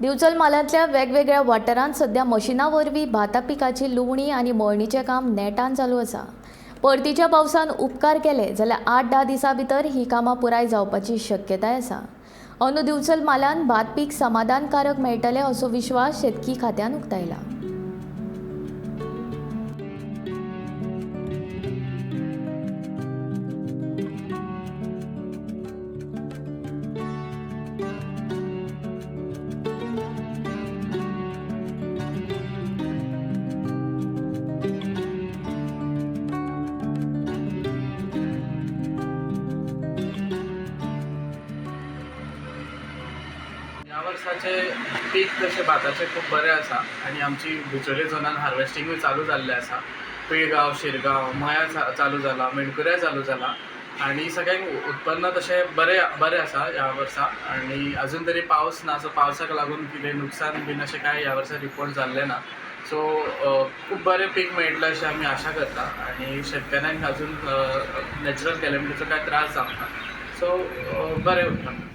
दिवचल म्हालांतल्या वेगवेगळ्या वाठारांत सध्या मशिना वरवीं भाता पिकाची लुवणी आनी मळणीचें काम नेटान चालू आसा. परतीच्या पावसान उपकार केले जाल्यार 8-10 दिसां भितर ही कामां पुराय जावपाची शक्यताय आसा. अंदू दिवचल म्हालांत भात पीक समाधानकारक मेळटलें असो विश्वास शेतकी खात्यान उक्तायला. ह्या वर्साचें पीक तशें भाताचें खूब बरें आसा आनी आमची बिचोले झोनान हार्वेस्टिंगूय चालू जाल्लें आसा. पिळगांव, शिरगांव, मयां चालू जाला, मेणकुऱ्या चालू जाला आनी सगळ्यांक उत्पन्न तशें बरें बरें आसा ह्या वर्सा. आनी अजून तरी पावस ना, सो पावसाक लागून कितें नुकसान बीन अशें कांय ह्या वर्सा रिपोर्ट जाल्लें ना. सो खूब बरें पीक मेळटलें अशें आमी आशा करता आनी शेतकाऱ्यांक अजून नॅचरल कॅलमिटीचो कांय त्रास जावंक ना. सो बरें उत्पन्न.